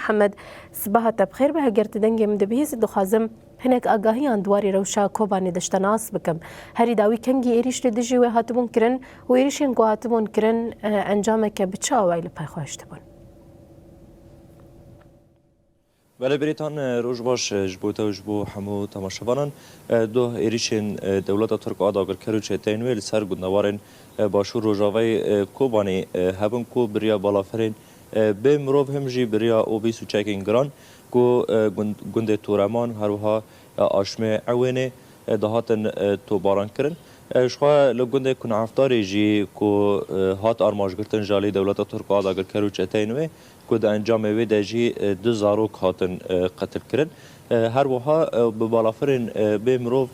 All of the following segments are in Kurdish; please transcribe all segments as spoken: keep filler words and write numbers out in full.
Mihemed, sibeha te bi xêr be. Heger tu dengê min dibihîzî, dixwazim hinek agahiyan di warê rewşa Kobanê de ji te nas bikim. Herî dawî kengî êrîş li dijî wê hatibûn kirin û êrîşên ku hatibûn kirin, e, encameke bi çi awayî li pey xwe hiştibûn? Belê Bêrîtan, e, roj baş, e, ji bo te û ji bo hemû temaşevanan. E, doh êrîşên, e, dewleta Tirk a dagirker û çeteyên wê li ser gundewarên, e, Başûr Rojavayê, e, Kobanê, e, hebin ku bi riya balafirên, e, bê mirov him jî bi riya obîs û çekên giran ku, e, gund-, gundê Toreman û her wiha, e, aşmê Ewênê, e, dihatin, e, tobaran kirin. E, ji xwe li gundê Kuneftarê jî ku, e, hat armancgirtin ji alî dewleta Tirk a dagirker û çeteyên wê, ku di encamê wê de jî, e, du zarok hatin, e, qetilkirin. E, her wiha, e, bi balafirên, e, bê mirov,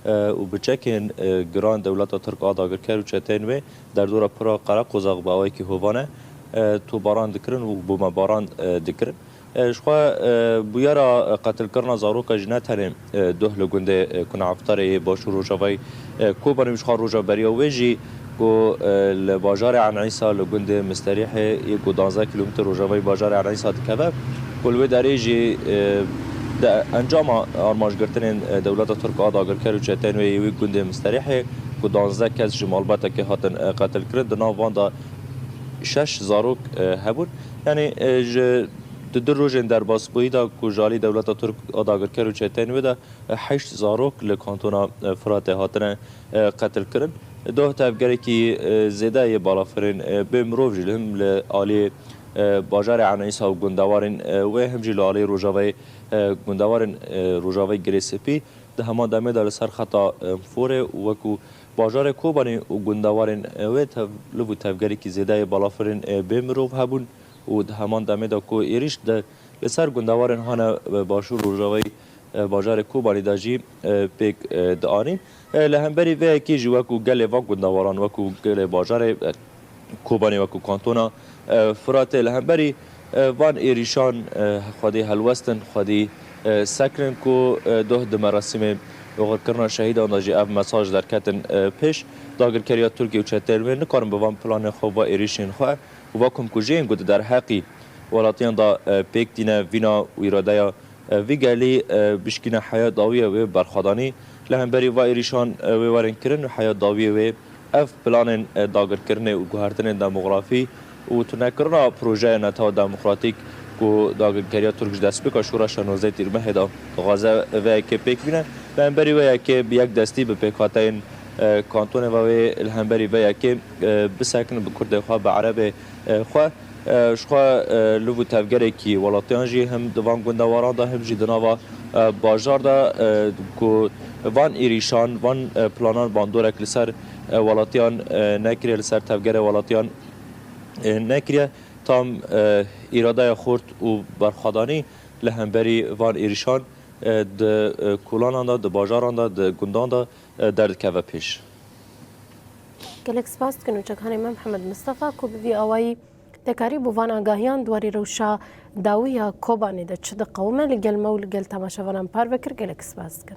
e, û bi çekên, e, giran dewleta Tirk a dagirker û çeteyên wê derdora pira Qereqozax bi awayekî hovane, e, tobaran dikirin û bomebaran, e, dikirin. E, ji xwe, e, bûyera, e, qetilkirina zaroka jî ne tenê, e, doh li gundê, e, Kuneftarê yê Başûr Rojavayê, e, Kobanê, ji xwe rojavayî beriya wê jî ku, e, li bajarê Eyn Îsa li gundê Misterîhê yê ku duwazdeh kîlometre rojavayî bajarê Eyn Îsa dikeve, ku li wê derê jî, e, di encama armancgirtinên, e, dewleta Tirk a dagirker û çeteyên wê yê wî gundê Misterîhê ku duwazdeh kes ji malbatekê hatin, e, qetilkirin, di nav van de şeş zarok, e, hebûn. Yanî, e, ji di du rojên derbasbûyî de ku ji alî dewleta Tirk a dagirker û çeteyên wê de, e, heşt zarok li kantona, e, Firatê hatine, e, qetilkirin. Doh tevgerekî, e, zêde yê balafirên, e, bê mirov jî li him li alî, e, bajarê Eyn Îsa û gundewarên, e, wê him jî li alî rojavayê, e, gundewarên, e, rojavayê Girê Spî di heman demê de li ser xeta, e, Forê û wekû bajarê Kobanê û gundewarên, e, wê tev-, liv û tevgerekî zêde yê balafirên, e, bê mirov hebûn û di heman demê de ku êrîş di, li ser gundewarên hane, e, başûr rojavayî, e, bajarê Kobanê de jî, e, pêk, e, dianîn. E, li hemberî vê yekê jî wekû gelê van gundewaran, wekû gelê bajarê, e, Kobanê, wekû kantona, e, Firatê, li hemberî, e, van êrîşan, e, xwedî helwestin, xwedî, e, sekirin ku, e, doh di merasîmê oxirkirina şehîdan de jî ev mesaj derketin, e, pêş. Dagirkeriya Tirkiye û çeteyên wê nikarin bi van planên xwe, va êrîşên xwe û va komkujiyên ku di derheqî welatiyan de, e, pêk tîne, vîna û îradeya, e, vî gelî, e, bişkîne heya dawiyê wê berxwedanî. Li hemberî va êrîşan, e, wê werin kirin û heya dawiyê wê ev planên, e, dagirkirinê û guhertinên demografî û tunekirina projeya netewa demokratîk ku dagirkeriya Tirk ji destpêka şoreşa nozdeh Tîrmehê de dixwaze vê yekê pêk bîne. Li hemberî vê yekê bi yek destî bi pêkhateyên, e, kantonê ve wê li hemberî vê yekê, e, bisekinin bi kurdê xwe, bi erebê, e, xwe. E, ji xwe, e, liv û tevgerekî welatiyan jî him di van gundewaran de, him jî di nava, e, bajar de, e, ku van êrîşan, van, e, planan bandorek li ser, e, welatiyan, e, nekiriye, li ser tevgerê welatiyan, e, nekiriye. Tam, e, îradeya xurt û berxwedanî li hemberî van êrîşan, e, di, e, kolanan de, di bajaran de, di gundan de, e, derdikeve pêş. Gelek spas dikin û çekhanê me Mihemed Mistefa ku bi vî awayî te karîbû van agahiyan di warê rewşa dawî ya Kobanê de çi diqewime li gel me û li gel temaşevanan parve kir. Gelek spas dikin.